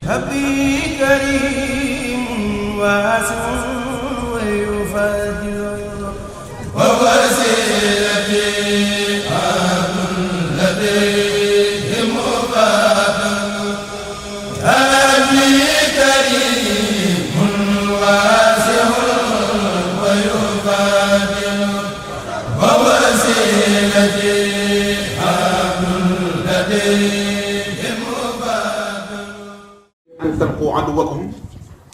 هبي كريم واسع ويفضل ووسيلتي عبد لديه مبادل هبي كريم واسع ويفضل ووسيلتي عبد لديه مبادل أن تلقوا عدوكم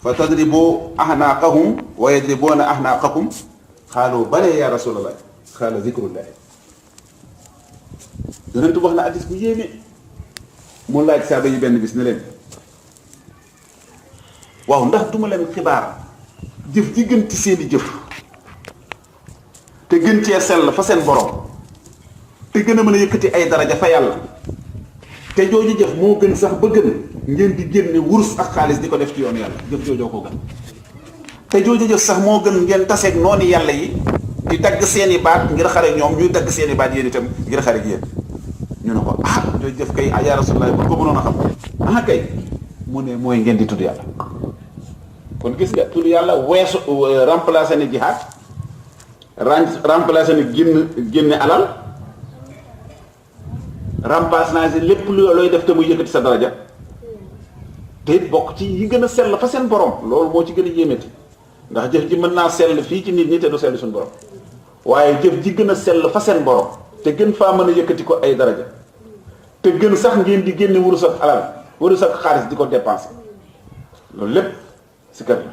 فتضربوا أعناقهم ويضربون أعناقكم قالوا بلى يا رسول الله قال ذكر الله yonent wax na hadis bu yéeme mu laaj saaba yi benn bis ne leen waaw ndax duma leen xibaar jëf ji gën ci seeni jëf te gën cee sell fa seen borom te gën a mën a yëkkati ay daraja fa yàlla te jooju jëf moo gën sax ba gën ngeen di génne wurus ak xaalis di ko def ci yoonu yàlla jëf joojoo ko gën te jooju jëf sax moo gën ngeen taseeg noonu yàlla yi di dagg seeni baat ngir xare ñoom ñuy dagg seeni baat yéen itam ngir xare ak yéen ñu ne ko ah jooju jëf kay yaa Rasulullah bu ko mënoon a xam ah kay mu ne mooy ngeen di tudd yàlla kon gis nga tudd yàlla weesu remplacé ni jihaad remplacé ni génne alal remplacé lépp looy def te muy yëkkati sa daraja te it bokk ci yi gën a sell fa seen borom loolu moo ci gën a yéemeti ndax jëf ji mën naa sell fii ci nit ñi te du sell suñu borom waaye jëf ji gën a sell fa seen borom te gën faa mën a yëkkati ko ay daraja te gën sax ngeen di génne wurus ak alal wurus ak xaalis di ko dépenser loolu lépp si kër la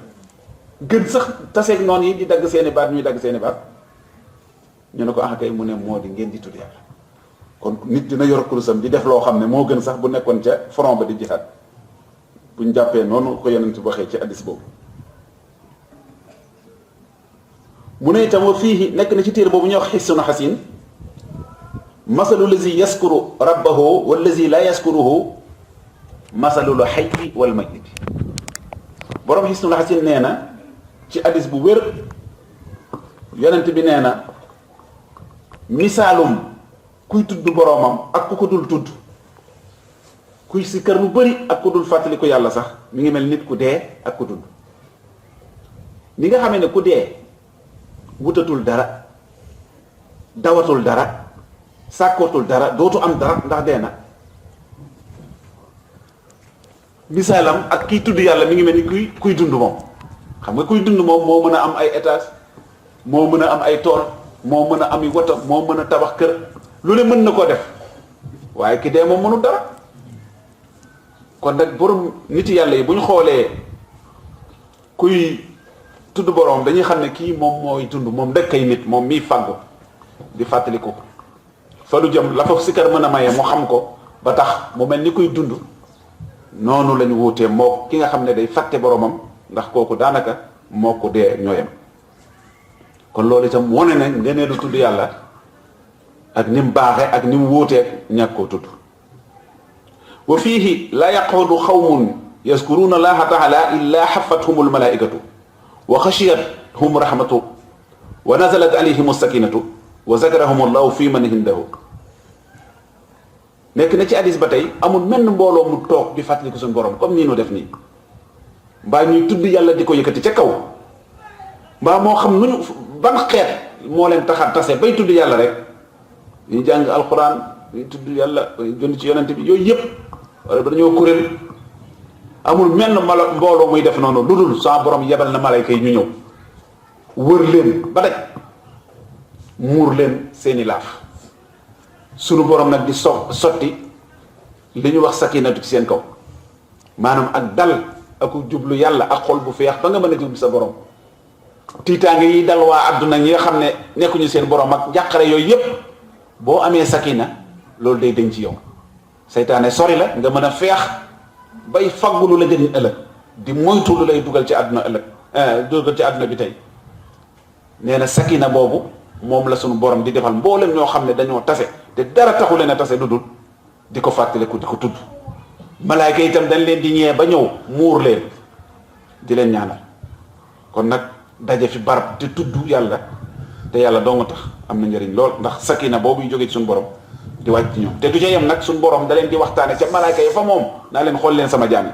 gën sax taseeg noonu yi di dagg seeni baat ñuy dagg seeni baat ñu ne ko ah kay mu ne moo di ngeen di tudd yàlla kon nit dina yor kurusam di def loo xam ne moo gën sax bu nekkoon ca front ba di jihaad buñ jàppee noonu ko yonent waxee ci hadiis boobu mu ne itam wa fii nekk na ci téere boobu ñuy wax Hisnul Hasin masalu lazi yaskuru rabbahu wallazi la yaskuruhu masalul hayyi wal mayyit borom Hisnul Hasin nee na ci hadiis bu wér yonent bi nee na misaalum kuy tudd boroomam ak ku ko dul tudd kuy si kër lu bari ak ku dul fàttali ko yàlla sax mi ngi mel nit ku dee ak ku dund ni nga xamee ne ku dee wutatul dara dawatul dara sàkkootul dara dootu am dara ndax dee na misaalam ak kiy tudd yàlla mi ngi mel ni kuy dund moom xam nga kuy dund moom moo mën a am ay étage moo mën a am ay tool moo mën a am woto moo mën a tabax kër lu ne mën na koo def waaye ki dee moom mënul dara kon nag borom nit yàlla yi bu ñu xoolee kuy tudd borom dañuy xam ne kii moom mooy dund moom dëkk ay nit moom miy fàggu di fàttali ko fa lu jëm la fa sikar mën a maye mu xam ko ba tax mu mel ni kuy dund noonu lañu wuutee moo ki nga xam ne day fàtte boromam ndax kooku daanaka moo ko dee ñooyam kon loolu itam wane na ngeneelu tudd yàlla ak ni mu baaxe ak ni mu wuuteeg ñàkk koo tudd wa fiihi laa yaqudu xawmun yaskuruuna allaha taala illa xafathum almalaikatu wa xashiyathum rahmatu wa nazalat alayhim sakinatu wa zakarahum allahu fi man indahu nekk na ci hadis ba tey amul menn mbooloo mu toog di fàttali ko suñu borom comme nii nu def nii mbaa ñuy tudd yàlla di ko yëkkati ca kaw mbaa moo xam nu ñu ban xeet moo leen taxa tase bay tudd yàlla rek ñu jàng alquran ñu tudd yàlla jënd ci yonent bi yooyu yëpp wala dañoo kuréel amul menn mbooloo muy def noonu lu dul sa borom yebal na malayka yi ñu ñëw wër leen ba daj muur leen seeni laaf sunu borom nag di sotti li ñu wax sakinatu ci seen kaw maanaam ak dal ak jublu yàlla ak xol bu feex ba nga mën a jublu sa borom tiitaange yi dal waa àdduna ñi nga xam ne nekkuñu seen borom ak njàqare yooyu yëpp boo amee sakina loolu day dañ ci yow seytaane sori la nga mën a feex bay faggu lu la jëriñ ëllëg di moytu lu lay dugal ci àdduna ëllëg dugal ci àdduna bi tey nee na sakina boobu moom la sunu borom di defal mboolem ñoo xam ne dañoo tase te dara taxu leen a tase lu dul di ko fàttaliku di ko tudd malaayka itam dañ leen di ñee ba ñëw muur leen di leen ñaanal kon nag daje fi barab di tudd yàlla te yàlla doo nga tax am na njëriñ lool ndax sakina boobu yu jógee ci suñu borom di wàcc ci ñoom te du ca yem nag suñu borom da leen di waxtaane ca malaayka yi fa moom naa leen xool leen sama jaam yi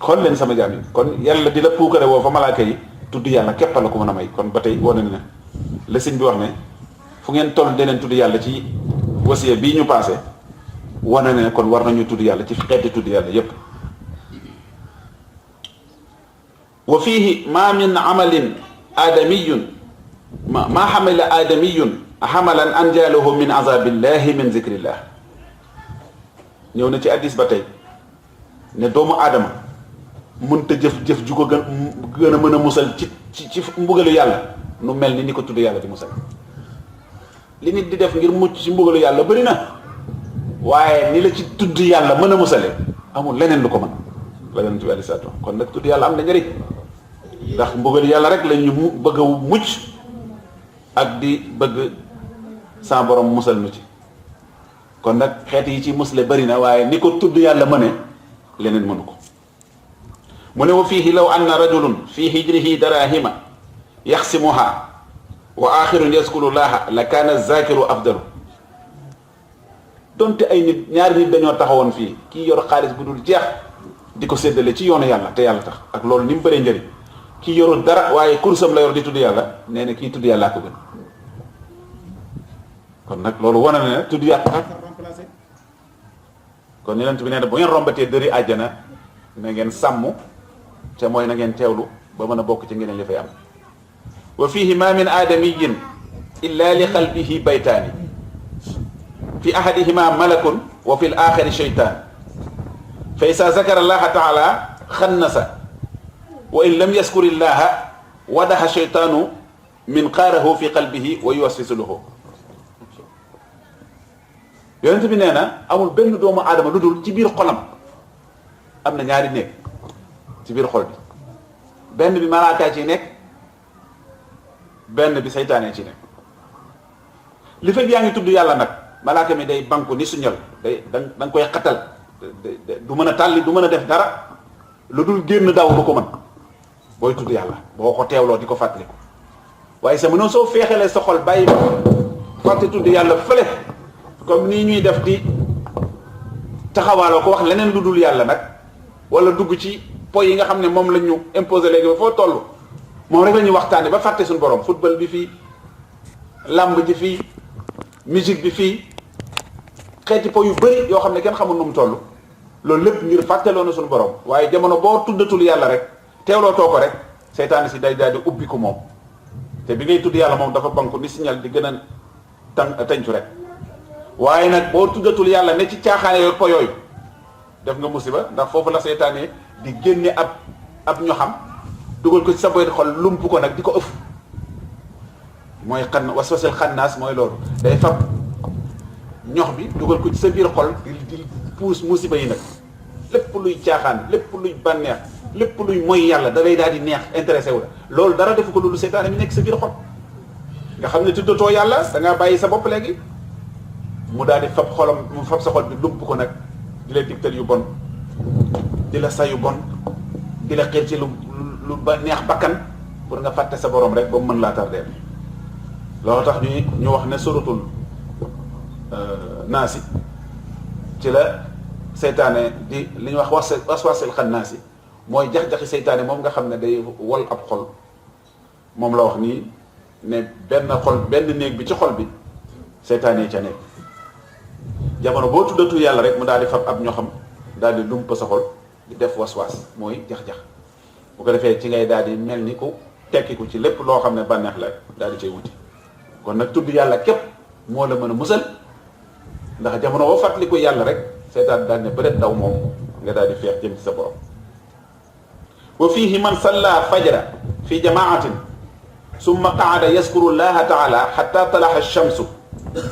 xool leen sama jaam yi kon yàlla di la puukare woo fa malaaka yi tudd yàlla képp la ko mën a may kon ba tey wane na ne la sëñ bi wax ne fu ngeen toll deneen tudd yàlla ci wasiya bii ñu passé wane ne kon war nañu tudd yàlla ci xeeti tudd yàlla yépp wa fiihi ma min amalin aadamiyun ma xamala aadamiyun xamalan anjalahu min azabillahi min zikrillah ñëw na ci addis ba tey ne doomu aadama mënta jëf-jëf ju ko gën a mën a musal ci mbugalu yàlla nu mel ni ko tudd yàlla di musal li nit di def ngir mucc ci mbugalu yàlla bëri na waaye ni la ci tudd yàlla mën a musale amul leneen lu ko mën la yonent bi aleyhi salaatu kon nag tudd yàlla am na njëriñ ndax mbugalu yàlla rek la ñu bëgg a mucc ak di bëgg sa borom musal nu ci kon nag xeet yi ci musle bëri na waaye ni ko tudd yàlla mëne leneen mënu ko mu ne wa fiihi law anna rajulun fi hijrihi darahima yaxsimuha wa axirun yaskulullaha la kaana zakiru afdalu donte ay nit ñaari nit dañoo taxawoon fii kii yor xaalis bu dul jeex di ko séddale ci yoonu yàlla te yàlla tax ak loolu ni mu bëree njëriñ kii yorul dara waaye kursam la yor di tudd yàlla nee na kii tudd yàllaa ko gën kon nag loolu wane na ne tudd yàlla remplacé kon yonent bi nee na bu ngeen rombatee dëri àjjana na ngeen sàmm te mooy na ngeen teewlu ba mën a bokk ci ngeen li fay am wa fihi ma min aadamiyin illa li qalbihi baytaani fi ahadihima malakun wa fi l axari sheytaan fa isa zakara allaha taala xannasa wa in lam yaskur illaha wadaha sheytaanu min qaarahu fi qalbihi wa yuwaswisu lahu yonent bi nee na amul benn doomu aadama lu dul ci biir xolam am na ñaari néeg ci biir xol bi benn bi malaaka ci nekk benn bi saytaane ci nekk li fekk yaa ngi tudd yàlla nag malaaka mi day banku ni suñal day da nga koy xatal du mën a tàlli du mën a def dara lu dul génn daw du ko mën booy tudd yàlla boo ko teewloo di ko fàttaliku waaye sa mënoo soo feexalee sa xol bàyyi fàtte tudd yàlla fële comme nii ñuy def di taxawaaloo ko wax leneen lu dul yàlla nag wala dugg ci po yi nga xam ne moom la ñu imposé léegi ba foo toll moom rek la ñuy waxtaane ba fàtte suñu borom football bi fii làmb ji fii musique bi fii xeeti po yu bëri yoo xam ne kenn xamul nu mu toll loolu lépp ngir fàtteloo na suñu borom waaye jamono boo tuddatul yàlla rek teewloo too ko rek seytaane si day daal di ubbi ko moom te bi ngay tudd yàlla moom dafa banku ni signal di gën a tëncu rek waaye nag boo tuddatul yàlla ne ci caaxaane yo po yooyu def nga musiba ndax foofu la seytaane di génne ab ñoxam dugal ko ci sa boyet xol lump ko nag di ko ëf mooy waswasil xannaas mooy loolu day fab ñox bi dugal ko ci sa biir xol di puus musiba yi nag lépp luy caaxaan lépp luy bànneex lépp luy mooy yàlla da lay daal di neex intéressé wu la loolu dara defu ko loolu seytaane mi nekk sa biir xol nga xam ne tuddatoo yàlla da ngaa bàyyi sa bopp léegi mu daal di fab xolam mu fab sa xol bi lump ko nag di la digtal yu bon di la sayu bon di la xiir ci lu ba neex bakkan pour nga fàtte sa borom rek ba mu mën laa tardeel loolu tax ñu wax ne suratul naasi ci la seytaane di li ñuy wax waswasil xannaasi mooy jax-jaxi seytaane moom nga xam ne day wol ab xol moom la wax nii ne benn néeg bi ci xol bi seytaane ca nekk jamono boo tuddatul yàlla rek mu daal di fab ab ñoo xam daal di lump sa xol di def waswaas mooy jax-jax bu ko defee ci ngay daal di mel ni ku tekkiku ci lépp loo xam ne bànneex la daal di cay wuti kon nag tudd yàlla képp moo la mën a musal ndax jamono boo fàttaliku yàlla rek seytaan daal ne bëreet daw moom nga daal di feex jëm ci sa borom wa fiihi man salla fajra fi jamaatin summa qaada yaskuru llaha taala xatta talaxa shamsu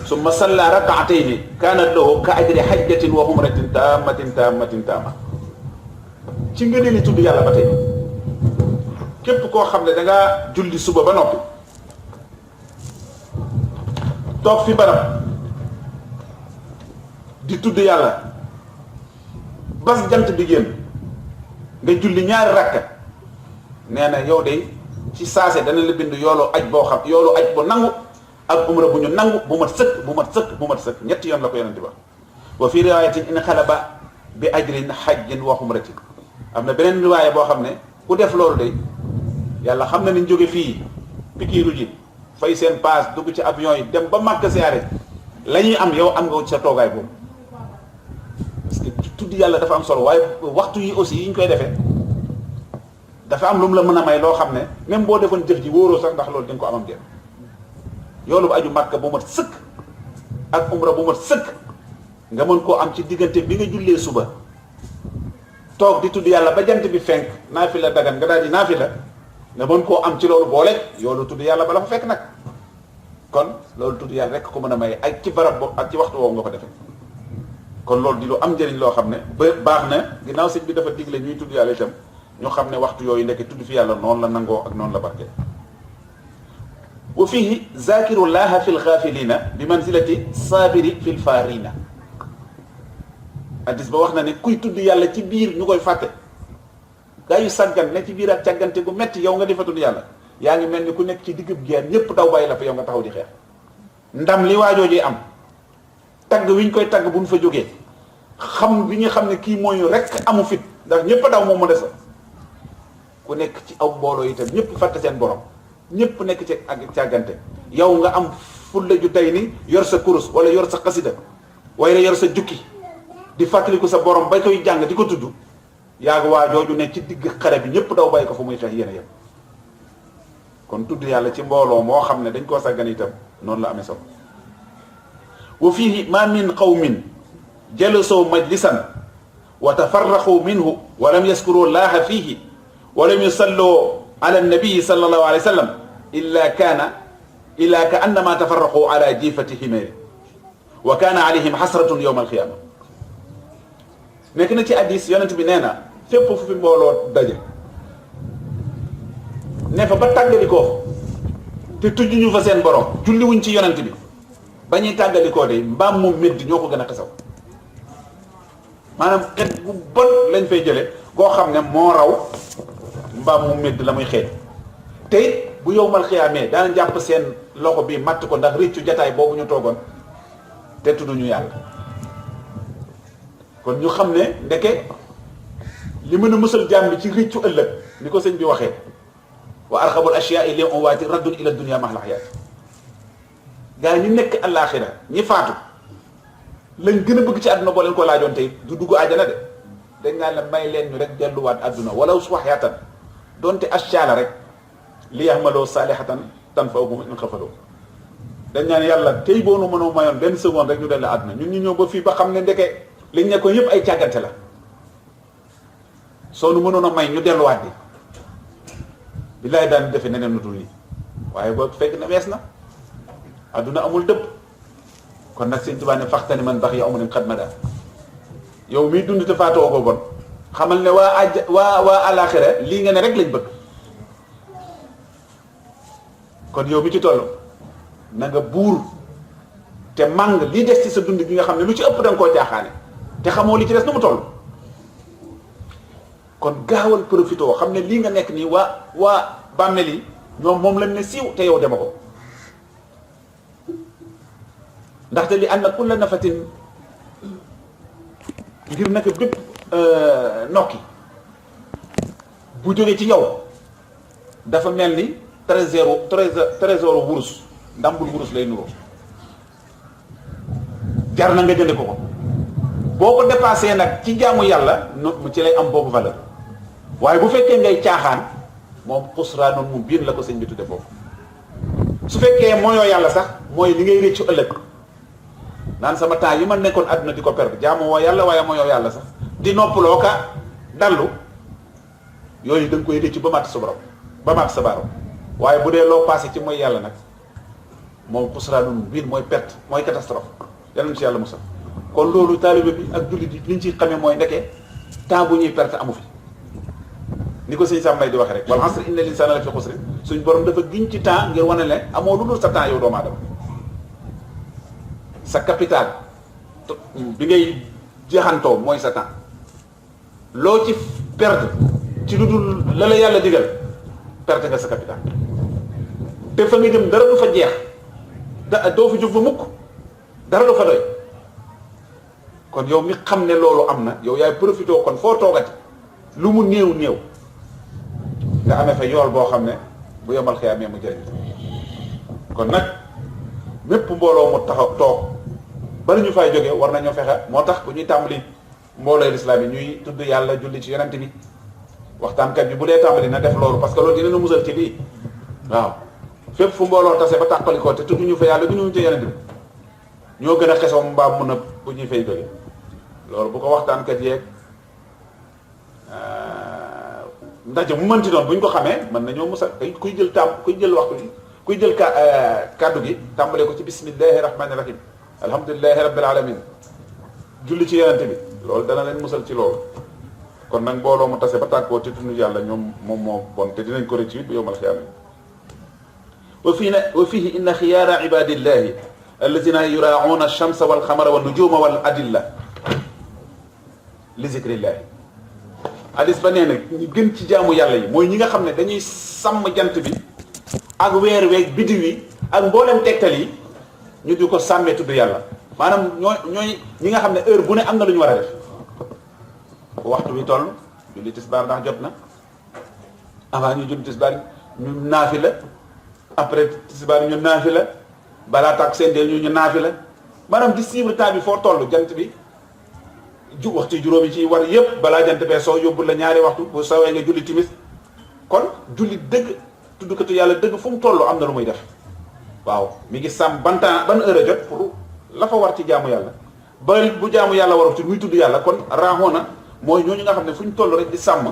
summa salla rakaatayni kaanat lahu ka ajri hajjatin wa umratin taammatin ci ngëneel li tudd yàlla ba tey képp koo xam ne da ngaa julli suba ba noppi toog fi barab di tudd yàlla bas jant bi génn nga julli ñaari rakka nee na yow de ci saase dana la bind yoolu aj boo xam yoolu aj bu nangu ak umra bu ñu nangu bu mat sëkk ñetti yoon la ko yonente ba wa fi riwayatin in xalaba bi ajrin hajjin wa umratin am na beneen riwaaya boo xam ne ku def loolu de yàlla xam na ni jóge fii pikiiru ji fay seen paas dugg ci avion yi dem ba Makka siyaare la ñuy am yow am nga sa toogaay boobu parce que tudd yàlla dafa am solo waaye waxtu yi aussi yi ñu koy defee dafa am lu mu la mën a may loo xam ne même boo defoon jëf ji wóoroo sax ndax loolu di nga ko amam jël yoolu bu aju Makka bu mat sëkk ak umra bu mat sëkk nga mën koo am ci diggante bi nga jullee suba toog di tudd yàlla ba jant bi fenk naafila dagan nga daal di naafila nga mën koo am ci loolu boole yoolu tudd yàlla ba la fa fekk nag kon loolu tudd yàlla rek ko mën a may ak ci barab boobu ak ci waxtu woowu nga ko defee kon loolu di lu am njëriñ loo xam ne ba baax na ginnaaw sëñ bi dafa digle ñuy tudd yàlla itam ñu xam ne waxtu yooyu nekk tudd fi yàlla noonu la nangoo ak noonu la barke wa fihi zakirullaha fi lxaafilina bi manzilati saabiri fi lfaarina hadis ba wax na ne kuy tudd yàlla ci biir ñu koy fàtte gaa yu sàggan ne ci biir ak càggante gu metti yow nga defa tudd yàlla yaa ngi mel ni ku nekk ci diggub guerre ñépp daw bàyyi la fa yow nga taxaw di xeex ndam li waajooji am tagg wi ñu koy tagg bu ñu fa jógee xam bi ñu xam ne kii mooy rek amu fit ndax ñépp daw moom mu des ku nekk ci aw mbooloo itam ñépp fàtte seen borom ñépp nekk ci ak càggante yow nga am fulla ju tey ni yor sa kurus wala yor sa xasida wala yor sa jukki di fàttaliku sa borom bay koy jàng di ko tudd yaa ngi waa jooju ne ci digg xare bi ñépp daw bàyyi ko fu muy xeex yéen a yem kon tudd yàlla ci mbooloo moo xam ne dañ koo sàggan itam noonu la amee solo wa fihi ma min qawmin jalasoo majlisan wa tafarraxu minhu wa lam yaskuru llaha fihi wa lam yusalloo ala nabii sallallahu alayhi wa sallam illa ka annama tafarraqu ala jifati himari wa kaana alayhim xasratun yowma alqiyama nekk na ci hadiis yonent bi nee na fépp fu fi mbooloo daje ne fa ba tàggalikoo te tujjuñu fa seen borom julliwuñ ci yonent bi ba ñuy tàggalikoo de mbaam moom métti ñoo ko gën a xesaw maanaam xet bu bon lañ fay jële koo xam ne moo raw mbaam mu métti la muy xeeñ te it bu yowmal xiyaamee daana jàpp seen loxo bi matt ko ndax rëccu jataay boobu ñu toogoon te tudduñu yàlla kon ñu xam ne ndeke li mën a musal jaam bi ci rëccu ëllëg ni ko sëñ bi waxee wa arxabul ashiyaa li umwaati raddun ila dunia mahla xayaat gaa yi ñu nekk àllaaxira ñi faatu lañ gën a bëgg ci àdduna boo leen ko laajoon tey du dugg àjjana de dañ naan la may leen ñu rek delluwaat àdduna wala waxyaatan donte ashaala rek li yaxmaloo saalihatan tan fawhum in xafaloo dañ naan yàlla tey boo nu mënoo mayoon benn seconde rek ñu dellu àdduna ñun ñu ñëw ba fii ba xam ne ndeke liñ nekkoon yëpp ay càggante la soo nu mënoon a may ñu delluwaat bi billaay daan defe neneen nu dul nii waaye boo fekk na wees na àdduna amul dëpp kon nag sëñ Tuubaa ne faxtani man bax ya amunen xat ma daal yow miy dund te faatoo ko bon xamal ne waa àllaaxira lii nga ne rek lañ bëgg kon yow mi ci toll na nga buur te màng lii des ci sa dund gi nga xam ne lu ci ëpp da nga koo jaaxaane te xamoo li ci des nu mu toll kon gaawal profitoo xam ne lii nga nekk nii waa bàmmeel yi ñoom moom lañ ne siiw te yow dema ko ndaxte li anna kulla nafatin ngir naka bépp nokki bu jógee ci yow dafa mel ni trésor wurus ndambul wurus lay nuroo jar na nga jënde ko boo ko dépassé nag ci jaamu yàlla mu ci lay am boobu valeur waaye bu fekkee ngay caaxaan moom xusraa noonu mu biir la ko sëñ bi tudde foofu su fekkee mooyoo yàlla sax mooy li ngay réccu ëllëg naan sama temps yi ma nekkoon àdduna di ko perdre jaamu woo yàlla waaye mooyoo yàlla sax di noppaloo ka dallu yooyu da nga koy réccu ba màtt sa borom ba màtt sa baarom waaye bu dee loo passé ci mooy yàlla nag moom xusraa noonu mu biir mooy perte mooy catastrophe yàlla na ci yàlla musal kon loolu taalibe bi ak jullit yi liñ ci xamee mooy ndeke temps bu ñuy perte amu fi ni ko sëñ Sam Mbaye di waxee rek wal asri inna l-insaana la fi xusr suñ borom dafa giñ ci temps ngir wane ne amoo lu dul sa temps yow doomu aadama sa capital bi ngay jeexantoo mooy sa temps loo ci perte ci lu dul la la yàlla digal perte nga sa capital te fa nga jëm dara du fa jeex doo fa jóg ba mukk dara du fa doy kon yow mi xam ne loolu am na yow yaay profité kon foo toogati lu mu néew néew nga amee fa yool boo xam ne bu yomal xiyaamee mu jëriñ kon nag mépp mbooloo mu taxaw toog bari ñu fay jóge war nañoo fexe moo tax bu ñuy tàmbali mbooloo lislaam yi ñuy tudd yàlla julli ci yonent bi waxtaankat bi bu dee tàmbali na def loolu parce que loolu dina nu musal ci lii waaw fépp fu mbooloo tase ba tàqalikoo te tudd ñu fa yàlla ñu ci yonent bi ñoo gën a xesoo mbaam mun a bu ñuy fay jóge loolu bu ko waxtaankat yeeg ndaje mu mënti doon bu ñu ko xamee mën nañoo musal kuy jël kuy jël waxtu bi kuy jël kàddu gi tàmbalee ko ci bismillahi rahmani rahim alhamdulillahi rabbil alamin julli ci yonent bi loolu dana leen musal ci loolu kon nag mbooloo mu tase ba tàkkoo te tudd yàlla ñoom moom moo bon te dinañ ko rëcc bu yowmal xiyaama wa fihi inna xiyaara ibadillahi alladina yuraauna alchamsa walxamara wannujuma wal adilla li zikrillahi hadis ba nee na ñu gën ci jaamu yàlla yi mooy ñi nga xam ne dañuy sàmm jant bi ak weer weeg biddiw yi ak mboolem tegtal yi ñu di ko sàmmee tudd yàlla maanaam ñooy ñi nga xam ne heure bu ne am na lu ñu war a def bu waxtu bi toll julli tisbaar ndax jot na avant ñu julli tisbaar ñu naafi la après tisbaar ñu naafi la balaa tàkk seen deel ñu naafi la maanaam di suivre temps bi foo toll jant bi waxtu juróom yi ci war yëpp balaa jant bee soo yóbbu la ñaari waxtu bu sawee nga julli timis kon julli dëgg tuddkatu yàlla dëgg fu mu toll am na lu muy def waaw mi ngi sàmm ban heure a jot pour la fa war ci jaamu yàlla ba bu jaamu yàlla waratu muy tudd yàlla kon raaxoona mooy ñooñu nga xam ne fu ñu toll rek di sàmm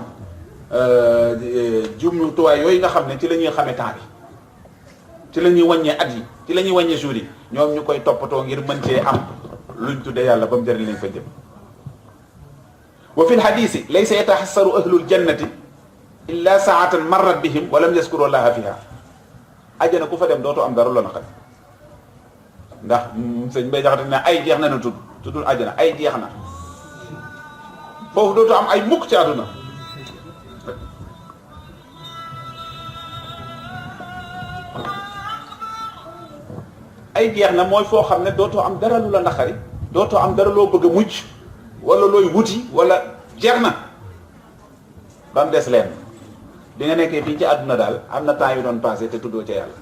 jumtuwaay yooyu nga xam ne ci la ñuy xamee temps bi ci la ñuy wàññee at yi ci la ñuy wàññee jours yi ñoom ñu koy toppatoo ngir mën cee am luñ tuddee yàlla ba mu jëriñ lañ fa jëm wa fi lxadisi laysa yataxassaru ahlul jannati illa saatan marrat bihim wa lam yaskuru llaha fiha ajjana ku fa dem dootoo am dara la naqari ndax sëñ Mbay Jaxate ne ay jeex na na tuddul ajjana ay jeex na foofu dootoo am ay mukk ci àdduna ay jeex na mooy foo xam ne dootoo am dara lu la naqari dootoo am dara loo bëgg a mucc wala looy wuti wala jeex na ba mu des leen bi nga nekkee fii ci àdduna daal am na temps yu doon passé te tuddoo ca yàlla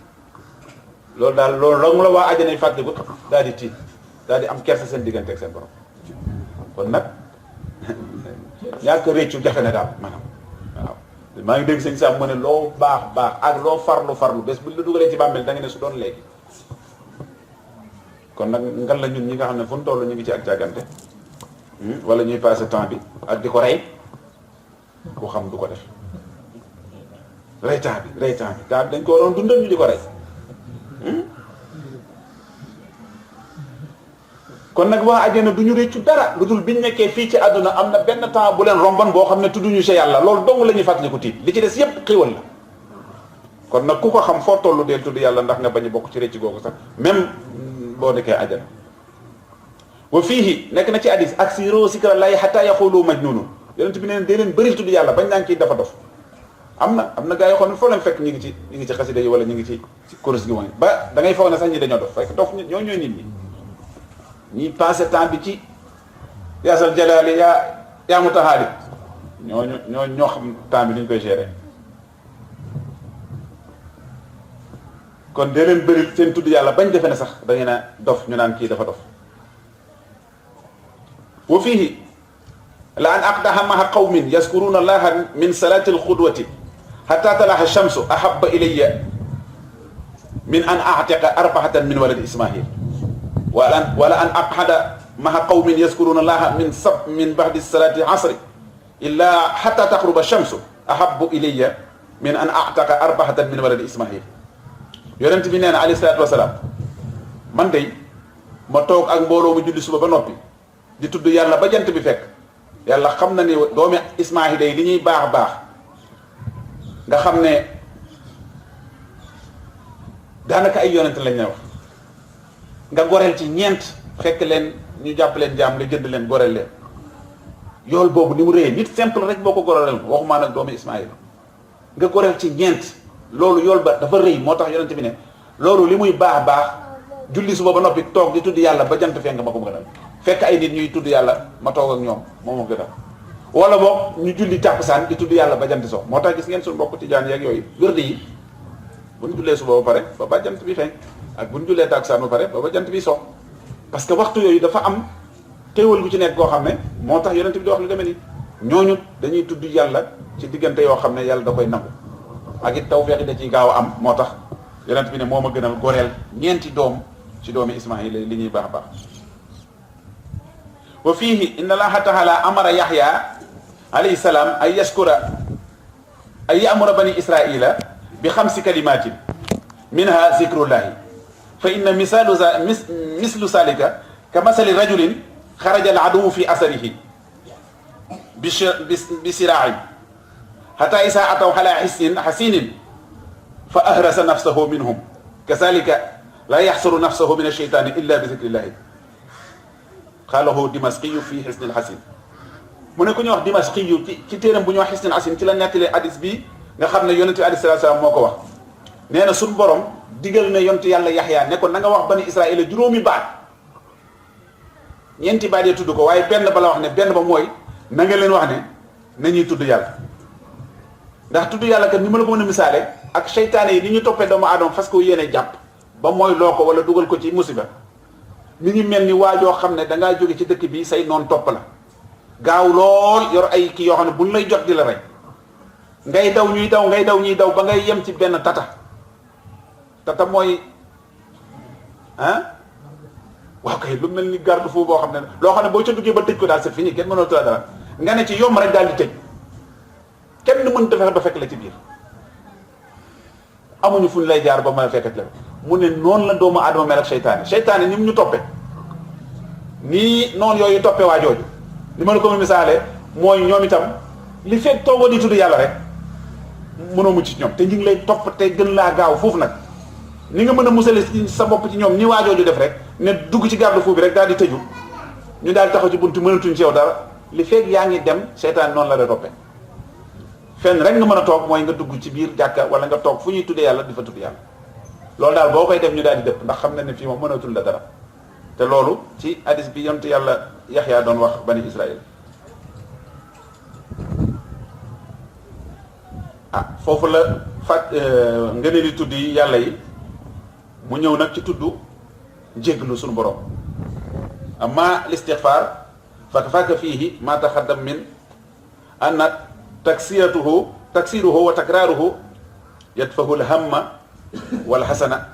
loolu daal loolu rong la waa àjjanay fàttaliku daal di tiit daal di am kersa seen diggante ak seen borom kon nag ñàkk réccu jafe na daal maanaam waaw maa ngi dégg sëñ Sam mu ne loo baax ak loo farlu bés bu la dugalee ci bàmmeel da nga ne su doon léegi kon nag ngal la ñun ñi nga xam ne fu mu toll ñu ngi ci ak càggante wala ñuy passé temps bi ak di ko rey ku xam du ko def rey temps bi dañ ko waroon dundal ñu di ko rey kon nag waa àjjana du ñu réccu dara lu dul biñ nekkee fii ci àdduna am na benn temps bu leen romban boo xam ne tudduñu ci yàlla loolu dong la ñuy fàttaliku tiit li ci des yépp xiwal la kon nag ku ko xam foo tollu deel tudd yàlla ndax nga bañ a bokk ci récc googu sax même boo nekkee àjjana wa fiihi nekk na ci hadis aksiru zikrallaahi hatta yaqulu majnun yonent bi neen dee leen bëril tudd yàlla bañ naan kii dafa dof am na gaa yoo xam ne foo leen fekk ñu ngi ci xasida yi wala ñu ngi ci kurus gi mooy ba da ngay foog ne sax ñi dañoo dof fekk dof ñoo ñooy nit ñi ñi passé temps bi ci yaasal jalaali yaa mutahaali ñoo xam temps bi ni ñu koy gérer kon dee leen bëril seen tudd yàlla bañ defe ne sax da ngeen a dof ñu naan kii dafa dof wa fiihi la an aqdaha maha qawmin yaskuruna allaha min salati alxudwati hatta talaha shamsu ahabba ilayya min an a'tiqa arba'atan min waladi ismail wala an aqhada maha qawmin yaskuruna allaha min ba'di salati asri illa hatta taghruba shamsu ahabbu ilayya min an a'taqa arba'atan min waladi ismail yonent bi nee na alayhi salaatu wasalaam man day ma toog ak mbooloo mu julli suba ba noppi di tudd yàlla ba jant bi fekk yàlla xam na ni doomi Ismaahil day li ñuy baax nga xam ne daanaka ay yonent lañ ne wax nga goreel ci ñeent fekk leen ñu jàpp leen jaam nga jënd leen goreel leen yool boobu ni mu réyee nit simple rek boo ko goreel waxumaa nag doomi Ismaahil nga goreel ci ñeent loolu yool ba dafa rëy moo tax yonent bi ne loolu li muy baax julli suba ba noppi toog di tudd yàlla ba jant fenk ma ko gënal fekk ay nit ñuy tudd yàlla ma toog ak ñoom moo ma gënal wala boog ñu julli tàkkusaan di tudd yàlla ba jant so moo tax gis ngeen suñu mbokk tijaan yeeg yooyu wérdi yi bu ñu jullee suba ba pare ba jant bi feeñ ak bu ñu jullee tàkkusaan ba pare ba jant bi so parce que waxtu yooyu dafa am xéewal gu ci nekk koo xam ne moo tax yonent bi di wax lu demee ni ñooñu dañuy tudd yàlla ci diggante yoo xam ne yàlla da koy nangu ak it tawfeex yi da ciy gaaw a am moo tax yonent bi ne moo ma gënal goreel ñeenti doom ci doomi Ismaayil li ñuy baax baax wa fiihi inna allaha taala amara Yahya alayhi salaam ay yashkura ay ya'mura bani israila bi 5 kalimatin minha zikrullahi fa inna mislu zalika ka masali rajulin xaraja al aduwu fi asarihi bi siraain hatta isa ataw ala hasinin fa ahrasa nafsahu minhum kazalika la yaxsuru nafsahu min alcheytani illa bi zikrillahi xaalahu dimasqiyu fi xisni alxasin mu ne ku ñuy wax dimasqiyu ci téeram bu ñuy wax xisni alxasin ci la nettalee hadis bi nga xam ne yonente bi alayhi salaatu salaam moo ko wax nee na suñ borom digal na yonent yàlla Yaxya ne ko na nga wax bani Israaïla juróomi baat ñeenti baat yee tudd ko waaye benn ba la wax ne benn ba mooy na nga leen wax ne nañuy tudd yàlla ndax tudd yàlla kat ni ma la ko mën a misaale ak seytaane yi ni ñu toppee doomu aadama fas ko yéene jàpp ba mooy loo ko wala dugal ko ci musiba mi ngi mel ni waajoo xam ne dangaa jóge ci dëkk bi say noon topp la gaaw lool yor ay kii yoo xam ne buñ lay jot di la rey ngay daw ñuy daw ngay daw ñuy daw ba ngay yem ci benn tata mooy waaw kay lu mel ni garde fou boo xam ne loo xam ne boo ca duggee ba tëj ko daal c'est fini kenn mënoo tëra dara nga ne ci yomb rek daal di tëj kenn mënta fexe ba fekk la ci biir amuñu fu ñu lay jaar ba mën a fekkat la mu ne noonu la doomu aadama mel ak seytaane ni mu ñu toppe nii noonu yooyu toppe waa jooju li ma la ko misaale mooy ñoom itam li fekk toogoo di tudd yàlla rek mënoo mucc ci ñoom te ñu ngi lay topp te gën laa gaaw foofu nag ni nga mën a musale sa bopp ci ñoom ni waa jooju def rek ne dugg ci garde fou bi rek daal di tëju ñu daal di taxaw ci buntu mënatuñ ci yow dara li fekk yaa ngi dem seytaane noonu la da toppe fenn rek nga mën a toog mooy nga dugg ci biir jàkka wala nga toog fu ñuy tuddee yàlla di fa tudd yàlla loolu daal boo koy def ñu daal di dëpp ndax xam na ne fii moom mënatul la dara te loolu ci hadis bi yonent yàlla Yaxya doon wax bani Israël foofu la nga ne li tudd yi yàlla yi mu ñëw nag ci tudd jéglu suñu borom amma listixfar fakka fiihi ma taxaddam min anna taksiruhu wa takraaruhu yadfahu lhamma walxasana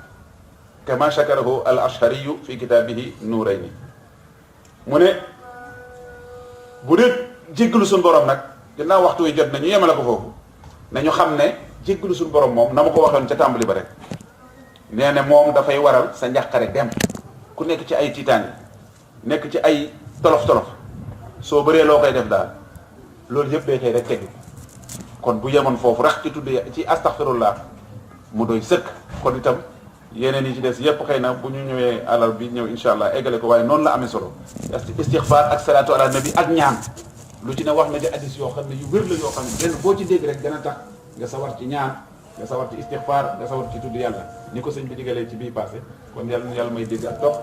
kama shakarahu al ashariyu fi kitaabihi nuurayni mu ne bu dee jéggalu suñu borom nag ginnaaw waxtu wi jot na ñu yemale ko foofu nañu xam ne jéggalu suñu borom moom na ma ko waxoon ca tàmbali ba rek nee na moom dafay waral sa njàqare dem ku nekk ci ay tiitaange nekk ci ay tolof-tolof soo bëree loo koy def daal loolu yëpp day xëy rek tegu kon bu yemoon foofu rax ci tudd ci astaghfirullah mu doy sëkk kon itam yeneen yi ci des yëpp xëy na bu ñu ñëwee alal bi ñëw insha allah eggale ko waaye noonu la amee solo istixfaar ak salaatu ala nabi ak ñaan lu ci ne wax na di addis yoo xam ne yu wér la yoo xam ne benn boo ci dégg rek gën a tax nga sawar ci ñaan nga sawar ci istixfaar nga sawar ci tudd yàlla ni ko sëñ bi digalee ci bii passé kon yàlla may dégg ak topp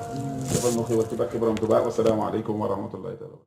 defal nu xéwal ci barke borom Tuubaa wassalaamu aleykum wa rahmatullahi taala